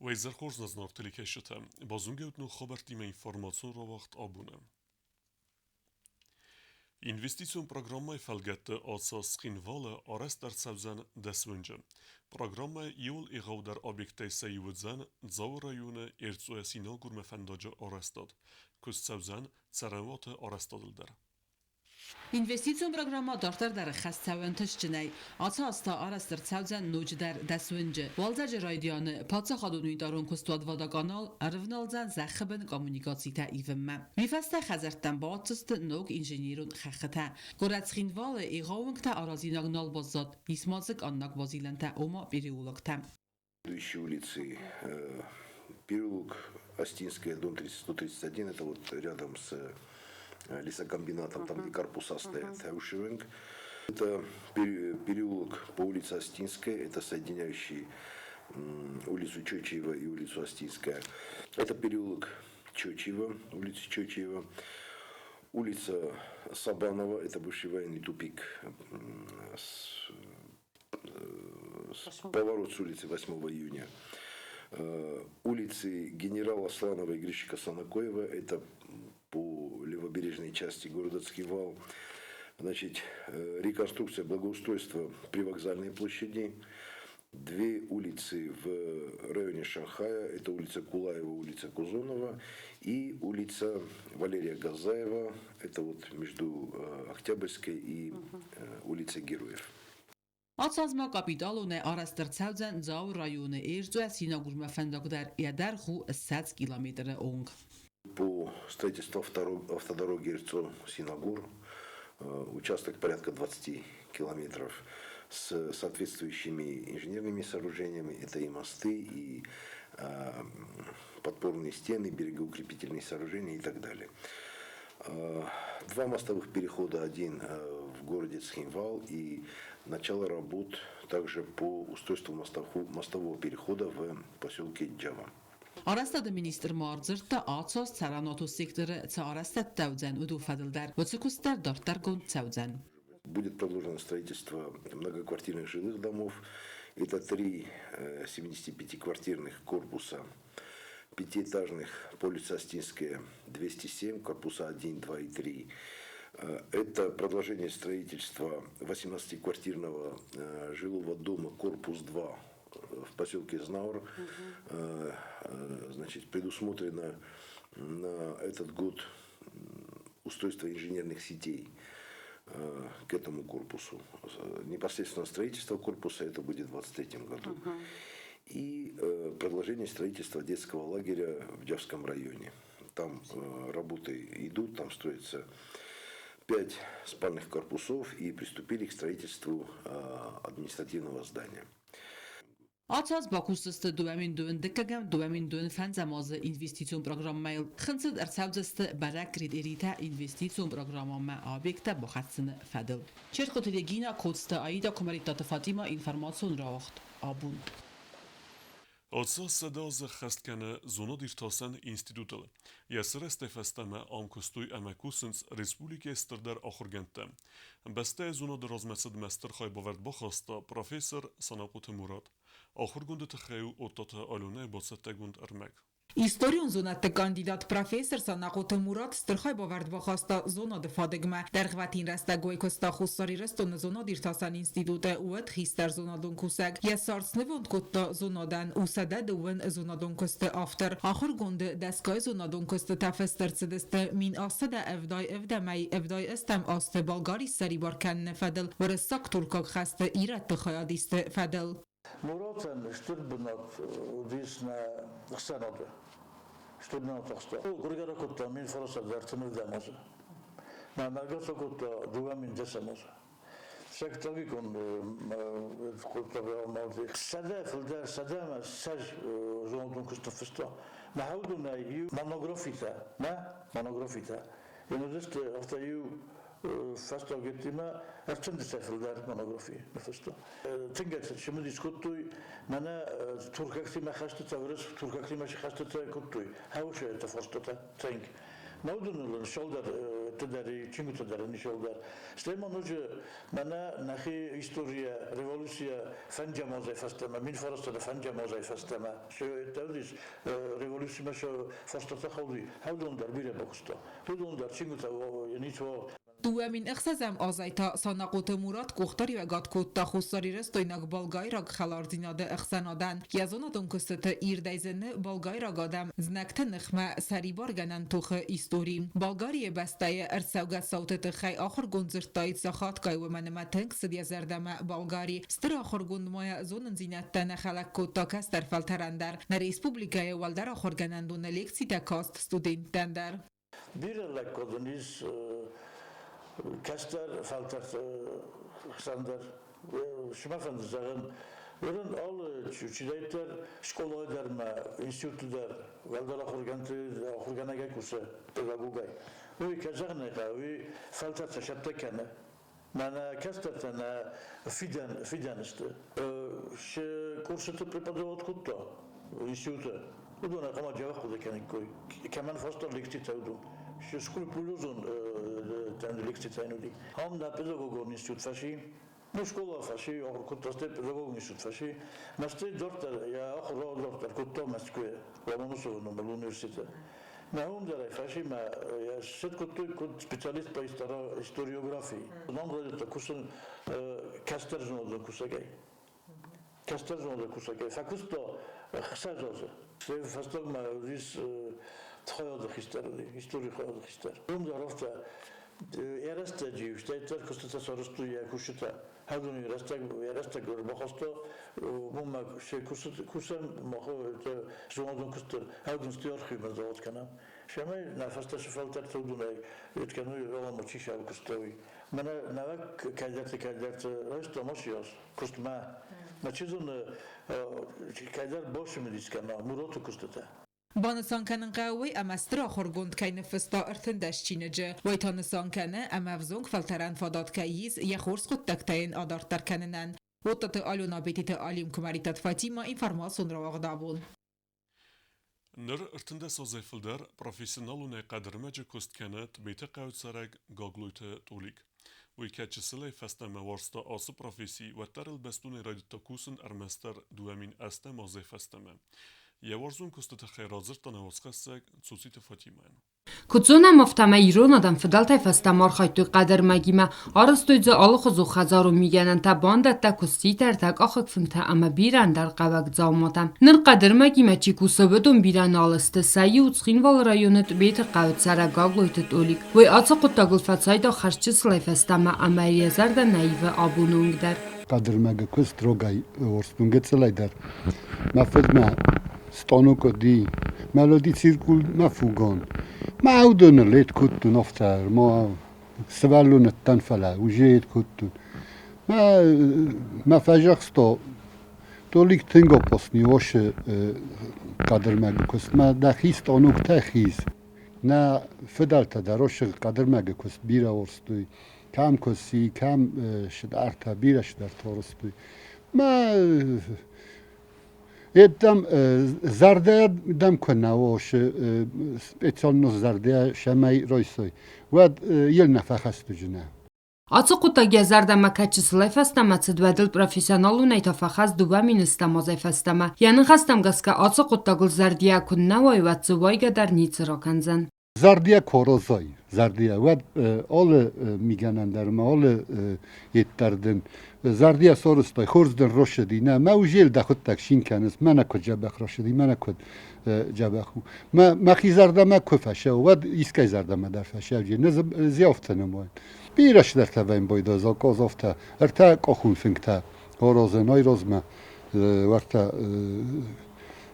Уӕ изӕр хорз, нӕ зынаргъ телекӕсджытӕ! Базонгӕ ут ног хабӕрттимӕ информацион рауагъд абоны. Инвестицион программӕйы фӕлгӕтты ацы Цхинвалы арӕзт ӕрцӕудзӕн дӕс уынджы. Программӕйы иуыл егъаудӕр объекттӕй сӕ иу уыдзӕн Дзауы районы Эрцъойӕ Синагурмӕ фӕндаджы арӕзтад. Куыст цӕудзӕн цӕрӕнуаты арӕзтадыл дӕр. Инвестицион программӕ дарддӕр дӕр ӕххӕст цӕуы ӕнтыстджынӕй. Ацы аз та арӕзт ӕрцӕудзӕн ноджыдӕр дӕс уынджы. Уалдзӕджы райдианы паддзахадон унитарон куыстуат «Водоканал» ӕрывналдзӕн зӕххы бын коммуникацитӕ ивынмӕ. Уый фӕстӕ хӕдзӕрттӕм бауадздзысты ног инженерон хӕххытӕ. Горӕт Цхинвалы егъау уынгтӕ аразинаг нал баззад, ис ма дзы къаннӕг базилӕнтӕ, ома переулоктӕ. Следующей улицы переулок Остинская, дом 131, это вот рядом с лесокомбинатом, там, где корпуса стоят, Хаушевенг. Это переулок по улице Остинская, это соединяющий улицу Чочиева и улицу Остинская. Это переулок Чочиева, улица Чочиева. Улица Сабанова, это бывший военный тупик, с поворот с улицы 8 июня. Улицы генерала Сланова и Грищика Санакоева, это по левобережной части города Цхинвал. Значит, реконструкция благоустройства привокзальной площади, две улицы в районе Шанхая, это улица Кулаева, улица Кузонова и улица Валерия Газаева, это вот между Октябрьской и улицей Героев. Ацы аз ма капиталонӕй арӕзт ӕрцӕудзӕн Дзауы районы Эрцъойӕ Синагурмӕ фӕндаг дӕр, йӕ дӕргъ у 20 километры онг. По строительству автодороги Эрцо-Синагур участок порядка 20 километров с соответствующими инженерными сооружениями. Это и мосты, и подпорные стены, берегоукрепительные сооружения и так далее. Два мостовых перехода, один в городе Цхинвал и начало работ также по устройству мостового перехода в поселке Джава. Арӕзтады министр ма ӕрдзырдта ацы аз цӕрӕнуатон секторы цы арӕзтӕдтӕ уыдзӕн, уыдон фӕдыл дӕр. Уыцы куыст дӕр дарддӕргонд цӕудзӕн. Будет продолжено строительство многоквартирных жилых домов. Это три 75-квартирных корпуса пятиэтажных по улице Остинская, 207, корпуса 1, 2 и 3. Это продолжение строительства 18-квартирного жилого дома корпус 2 в поселке Знаур. Значит, предусмотрено на этот год устройство инженерных сетей к этому корпусу. Непосредственно строительство корпуса это будет в 2023 году. И продолжение строительства детского лагеря в Джавском районе. Там работы идут, там строится пять спальных корпусов и приступили к строительству административного здания. Ацы аз бакусдзысты 2012-ӕм, 2025 азы инвестицион программӕйыл. Хынцыд ӕрцӕудзысты бӕрӕг критеритӕ инвестицион программӕмӕ объекттӕ бахӕссыны фӕдыл. Чертхъоты Регина, Коцты Аида, Куымӕридтаты Фатимӕ, информацион рауагъд «Абон». Ацы 100 азы ххӕст кӕны зонад-иртасӕн институтыл. Йӕ сырӕзтӕй фӕстӕмӕ ам куыстой ӕмӕ кусынц республикӕйы стырдӕр ахуыргӕндтӕ. Бӕстӕйы зонады размӕцыдмӕ стыр хайбавӕрд бахаста профессор Санахъоты Мурат. Ахуыргонды тыххӕй у Оттаты Аленӕйы бацӕттӕгонд ӕрмӕг. Историон зонӕдты кандидат профессор Санахъоты Мурат стыр хайбавӕрд бахаста зонады фадыгмӕ. Дӕргъвӕтин рӕстӕгой куыста Хуссар Ирыстоны зонад-иртасӕн институты, уӕд хистӕр зонадон кусӕг. Йӕ цард снывонд кодта зонадӕн, у 102 зонадон куысты автор. Ахуыргонды дӕсгай зонадон куыстытӕ фыст ӕрцыдысты 1778 азты Болгари ссӕрибар кӕныны фӕдыл уырыссаг-туркаг хӕсты ирӕтты хайадисты фӕдыл. Муратӕн стыр бынат уыдис нӕ ӕхсӕнады. Стыр бынат ахста. Гуыргӕ ракодта 1930 азы. Мӕ мӕлгӕ фӕкодта 2010 азы. Сектовикон 100 фылдӕр 120 зонадон куысты фыста. Нӕ уыдонӕй иу монографитӕ, нӕ монографитӕ. Йын уыдысты афтӕ иу фӕстагӕттимӕ 30 фылдӕр монографи ныффыста. Тынг цымыдис кодтой, мӕнӕ туркӕгтимӕ хӕстытӕ, уырыс туркӕгтимӕ хӕстытӕ кодтой, хӕусы фарстатӕ тынг. Нӕ уыдоныл ын дӕр чингуытӕ дӕр ын дӕр. Стӕй ма ноджы мӕнӕ нӕхи историйӕ, революцийӕ фӕндзӕм азӕй фӕстӕмӕ, 1900 фӕндзӕм азӕй фӕстӕмӕ, уыдис революцимӕ сӕ фарстатӕ хауди, уыдон дӕр бирӕ бакуыста. Уыдон дӕр чингуытӕ ницуал. 2006 азӕй та Санахъоты Мурат къухдариуӕгад кодта хуссарирыстойнаг-болгайраг хӕлардзинады ӕхсӕнадӕн. Йӕ зонадон куыстыты ирдӕй зыны болгайраг адӕм знӕгты ныхмӕ сӕрибаргӕнӕн тохы истори. Болгарийы бӕстӕйы ӕрцӕугӕ цауты тыххӕй ахуыргонд дзырдтаид сахатгай, уымӕн ӕмӕ тынг цыд йӕ зӕрдӕмӕ Болгари. Стыр ахуыргонд ма йӕ зонындзинӕдтӕ нӕ хӕлӕг кодта кӕстӕр фӕлтӕрӕн дӕр. Нӕ республикӕйы уӕлдӕр ахуыргӕнӕндоны лекцитӕ каст студенттӕн дӕр. Бирӕ лӕггад ын ис кӕстӕр фӕлтӕрты хсӕн дӕр. Цы мӕ фӕнды зӕгъын, уыдон алы чидӕриддӕр скъолайы дӕр ма институты дӕр уӕлдӕр ахуыргӕндты ахуыргӕнӕгӕй кусы, педагогӕй. Уый, кӕй зӕгъын ӕй хъӕуы, уый фӕлтӕртӕ цӕттӕ кӕны. Мӕнӕ кӕстӕртӕ нӕ фидӕн сты. Се курсыты преподавать кодта институты. Уыдон хъуамӕ дзӕбӕх хъуыды кӕниккой. Кӕмӕн фӕстӕ лекцитӕ уыдон. Се скрупулезон лекцитӕ уыди. Ам нӕ педагогон институт фӕци. Ну, школа фӕци, ахуыр кодта, стӕй педагогон институт фӕци. Мӕ стӕй дарддӕр йӕ ахуыр дарддӕр кодта Мӕскуыйы, Ломоносовы номыл университеты. Мӕ уым дӕр ӕй фӕци, мӕ йӕ кодтой куыд специалист по историографии. Нам райдыдта кусын кӕстӕр зонадон кусӕгӕй. Кӕстӕр зонадон кусӕгӕй фӕкуыста 6 азы. Стӕй фӕстагмӕ уыдис хайады хистӕр, историйы хайады хистӕр. Уым дӕр афтӕ йӕ рӕстӕджы стӕй дӕр куыстытӕ сарӕзтой йӕ кусджытӕ. Хӕдоны рӕстӕг йӕ рӕстӕг ӕрбахаста, уымӕ се кусӕн мах зонадон куысты хӕдонсты архивмӕ завод кӕнӕм. Сӕмӕй нӕ фӕстӕ цы фӕлтӕртӕ уыдонӕй кӕной рауамӕ чи сӕ куыста, уый. Мӕнӕ нӕуӕг кӕйдӕрты райста машиас куыстмӕ. Мӕ чи зоны, кӕйдӕр бацымыдис кӕна Мураты куыстытӕ. Банысан кӕнын хъӕуы уый, ӕмӕ стыр ахуыргонд кӕй ныффыста 13 чиныджы. Уый та нысан кӕны, ӕмӕ ӕвзонг фӕлтӕрӕн фадат кӕй ис йӕ хорз хъуыддӕгтӕ йын адарддӕр кӕнынӕн. Оттаты Алена Бетиты Алим Куымӕридтаты Фатимӕ информацион рауагъд абон. Ныр 13 азӕй фылдӕр профессионалонӕй хъӕдырмӕджы куыст кӕны Тъбеты хъӕуы цӕрӕг Гаглойты Тъолик. Уый кӕд чысылӕй фӕстӕмӕ уарзта ацы професси, уӕддӕр ыл бӕстонӕй райдыдта кусын ӕрмӕстдӕр 2008 азӕй фӕстӕмӕ. Йӕ уарзон куысты тыххӕй радзырдта нӕ уацхӕссӕг Цуциты Фатимӕйӕн. Куыд зонӕм, афтӕмӕй ирон адӕм фыдӕлтӕй фӕстӕмӕ архайдтой хъӕдӕрмӕгимӕ, арӕзтой дзы алыхуызон хӕдзарон мигӕнӕнтӕ, бандӕттӕ, куыститӕ, ӕртӕкъахыг фынгтӕ ӕмӕ бирӕ ӕндӕр хъӕуӕг дзауматӕ. Ныр хъӕдӕрмӕгимӕ чи кусы, уыдон бирӕ нал сты. Сӕ иу Цхинвалы районы Тъбеты хъӕуы цӕрӕг Гаглойты Тъолик. Уый ацы хъуыддагыл фӕцайдагъ хӕрзчысылӕй фӕстӕмӕ ӕмӕ йӕ зӕрдӕ нӕ ивы абоны онг дӕр. Хъӕдырмӕгы куыст рогӕй уорстун гыццылӕй дӕр. Мӕ фыдмӕ станок уыди, мелоди циркул мӕ фугон. Мӕ аудоны лет кодтон афтӕ, ма сывӕллоныдтӕн, фӕлӕ уже кодтон. Мӕ, мӕ фӕзӕхста Толик тынг опасный ошы хъӕдырмӕгы куыст. Мӕ дӕхи станоктӕ хиз. Нӕ фыдӕлтӕ дӕр ошы хъӕдырмӕгы куыст бирӕ уарзтой. Кӕм куыси, кӕм сыдӕртӕ, бирӕ сыдӕртӕ уарзтой. Мӕ Эддам зӕрдӕ дӕм куы нӕ уа, специально зӕрдӕ сӕмӕй райсой, уӕд йыл нӕ фӕхӕстуджынӕ. Ацы хъуыддаг йӕ зӕрдӕмӕ кӕд чысылӕй фӕстӕмӕ цыд, уӕд ыл профессионалонӕй та фӕхӕст 2 000 азӕй фӕстӕмӕ. Йӕ ныхӕстӕм гӕсгӕ ацы хъуыддагыл зӕрдиаг куыннӕ уай, уӕд дзы уайгӕ дӕр ницы ракӕндзӕн. Зӕрдийӕ корозой, зӕрдийӕ. Уӕд алы мигӕнӕн дӕр ма алы йеддӕр дын зӕрдийӕ сорыстай, хорз дын росыди. Нӕ, мӕ узел дӕхуыдтӕг шин кӕныс, мӕнӕ куыд дзӕбӕх росыди, мӕнӕ куыд дзӕбӕх у. Мӕ мӕхи зӕрдӕмӕ куы фӕсӕуы, уӕд искӕй зӕрдӕмӕ дӕр фӕсӕуджи. Нӕ зиафтӕ нымайын. Бирӕ цыдӕртӕ вӕййын закъазофтӕ, ӕртӕ къохун фынгтӕ орозӕн айрозмӕ уӕртӕ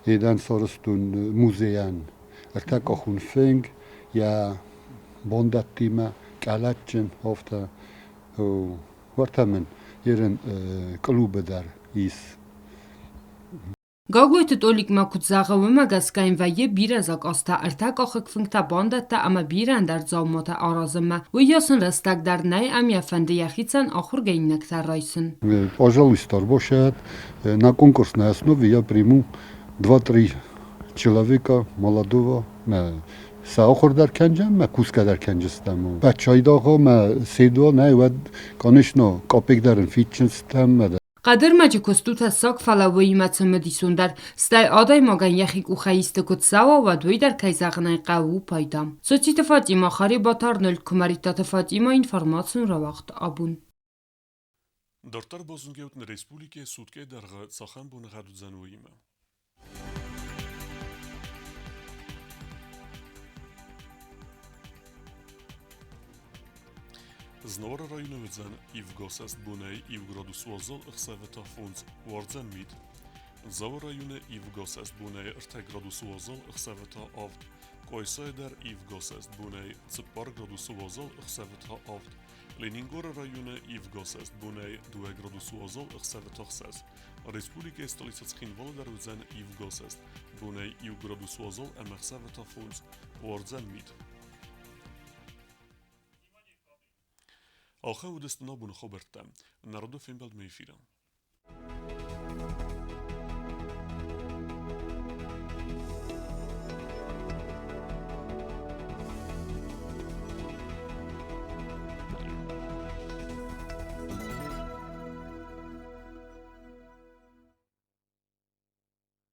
едӕн сорыстун музейӕн. Ӕртӕкъахун фынг йӕ бондӕттимӕ, къӕлӕтджын афтӕ. Уӕртӕ мын ерын клубы дӕр ис. Гаглойты Тъоликмӕ куыд зӕгъы, уымӕ гӕсгӕ йын вӕййы бирӕ закъазтӕ, ӕртӕкъахыг фынгтӕ, бандӕттӕ ӕмӕ бирӕ ӕндӕр дзауматӕ аразынмӕ. Уыйас ын рӕстӕг дӕр нӕй ӕмӕ йӕ фӕнды йӕхицӕн ахуыргӕнинӕгтӕ райсын. Пожалуйста, ӕрбасӕд. На конкурсной основе я приму 2-3 человека молодого, Сӕ ахуыр дӕр кӕнджӕн мӕ кусгӕ дӕр кӕнджыстӕм. Бачайдагъ мӕ седо нӕ, уӕд, конечно, къопек дӕр ын фидджынстӕм. Хъӕдӕрмӕджы куыст у тӕссаг, фӕлӕ уыимӕ цымыдисондӕр. Стӕй адӕймагӕн йӕхи къухӕй исты куы цӕуа, уӕд уый дӕр, кӕй зӕгъын ӕй хъӕуы, у пайда. Социты Фатимӕ, Харебаты Арнольд, Куымӕридтаты Фатимӕ, информацион рауагъд абон. Дарддӕр базонгӕут нӕ республикӕйы суткӕйы дӕргъы цахӕм боныгъӕд уыдзӕн, уыимӕ. Знауыры районы уыдзӕн ивгосӕст бонӕй 1 градус уазал, ӕхсӕвы та 5, уардзӕн мит. Дзауы районы ивгосӕст бонӕй 3 градусы уазал, ӕхсӕвы та 7. Къуайсайы дӕр ивгосӕст бонӕй 4 градусы уазал, ӕхсӕвы та 7. Ленингоры районы ивгосӕст бонӕй 2 градусы уазал, ӕхсӕвы та 6. Республикӕйы столицӕ Цхинвалы дӕр уыдзӕн ивгосӕст бонӕй 1 градус уазал ӕмӕ ӕхсӕвы та 5, уардзӕн мит. Ахӕм уыдысты нӕ абоны хабӕрттӕ. Народы фембӕлдмӕ эфиры.